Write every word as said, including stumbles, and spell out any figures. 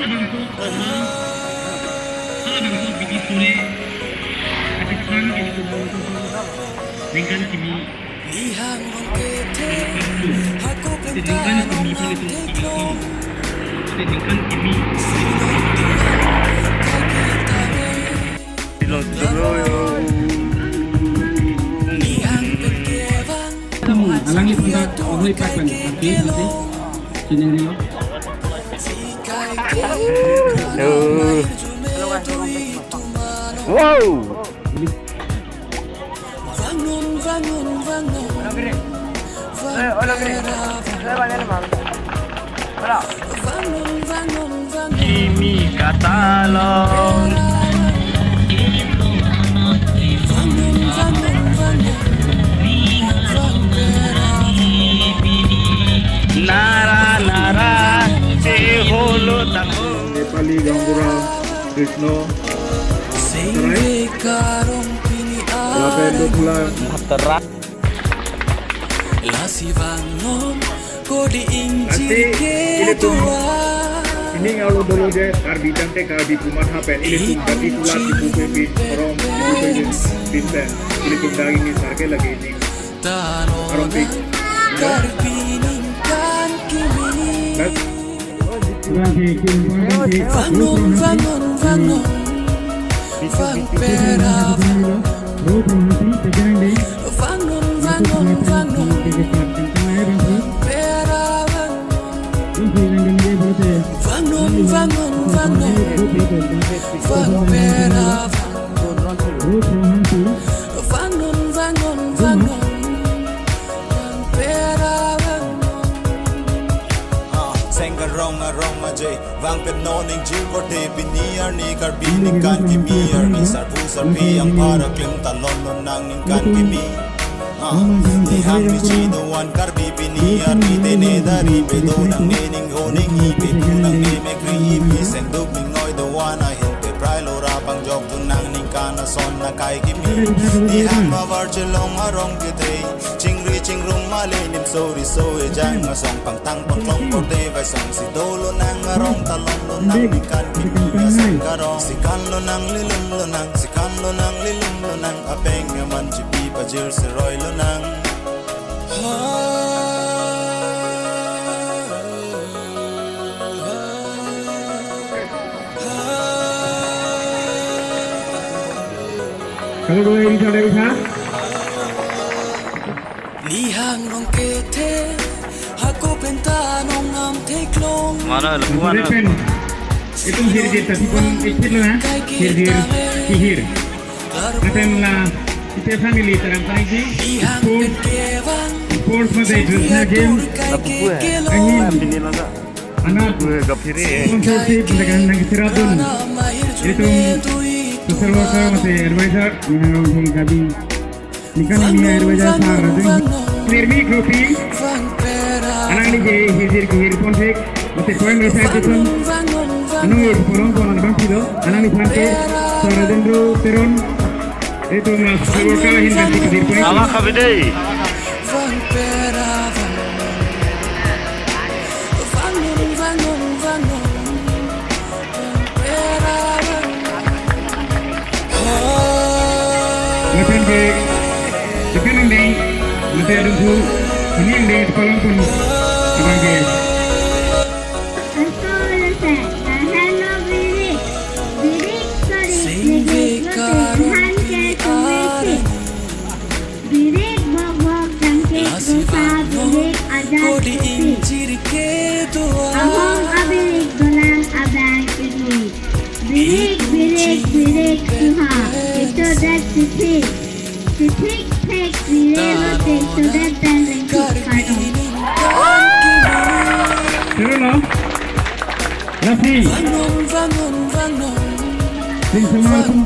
Bangso, bangso bidi sore, ati sang ke itu bangso ningkan kimi. Nihang rongkethe, hako ningkan kimi penta pon itu ningkan kimi. Ningkan kimi. Nihang penta kevang. Alangli penta ohloi pak pen, oke, oke. Sini dulu. Wow. Kimi katalong. Nara nara, si holo tang. Nepali gaonbura Krishna, ah, Terai. Lapen Dotula. Terai. Lasi vangnon, kodi ingjir. Lasi, ilitum, kedua. Ining aulo dolo je, Karbi tangte Karbi pu matha pen, ilitum Dotula kipu pe pi, Rom kipu pe pi, pinten, ilitum dagi ni sarke lagi ining. Arong pi. Karbi ningkan kimi. Lasi. Vangnon, vangnon, vangnon. Vang pera. Vangnon, vangnon, vangnon. Vang pera, vangnon. Vangnon, vangnon, vangnon. Vang pera, vangnon. Vangnon, vangnon, vangnon. Vang pera, vangnon. Ah, seng karong arong aje. Vang pen non ingjir korte pini arni Karbi ningkan kimi arni sarpo sarpi angpar aklim talon lonang ningkan kimi. Ah, nihang ni chi do-an Karbi pini arni te ne dari pe do nang ne ning ho ning i pe pu nang ne mekri i pi seng duk ning noi do-an ahin te prai lo ra pangjok tu nang ningkan ason akai kimi. Nihang mavar chelong arong kethe. Chingri chingrung male nim sori so ejang asong pangtang pangklong korte vai song si dolo nang arong talon lonang ningkan kimi asong karong sikan lonang lilum lonang sikan lonang lilum lonang apeng aman chipi pajir seroi lonang. Kalau boleh ini ada bisa. Nihang rongkethe, hako penta nong am theklong. Mana, lebu mana? Pen. Itum hirjir tasi pon ikit lo na. Hirjir, sihir. Lapen la, ite family tarang paling si. Nihang sports, pen kevang. Sports mate judna game. Lebu eh. Ahin. Ini lo na. Anat. Gue gap hiri. Sponsorship dengan nang siradun. Itum social worker mate advisor, nang hong gabi. Ningkan ini advisor sar, Rajen. Nirmi Gropi. Alangli ke hirjir ke hir ponthek. Mate poem rasa itu pun. Anu polong pon abang pido. Alangli phante. Sar Rajendra Teron. Itum social worker ahin ganti ke hir ponthek. Awa kabidei. Lapen ke, lapen angdeng, mate adungphu, ini angdeng palong pon, abang ke. Aso lese, ahan lo birik, birik sori, birik lote, ahan ke tumesi. Birik bok bok tangke dosa birik ajat kopi. Ahong abirik dolang abang ini. Birik birik birik suha. Ito dat sisi. Sisi pek birik lote ito dat dan lengkuk kano. Seru lo? Lasi. Sing semua pun.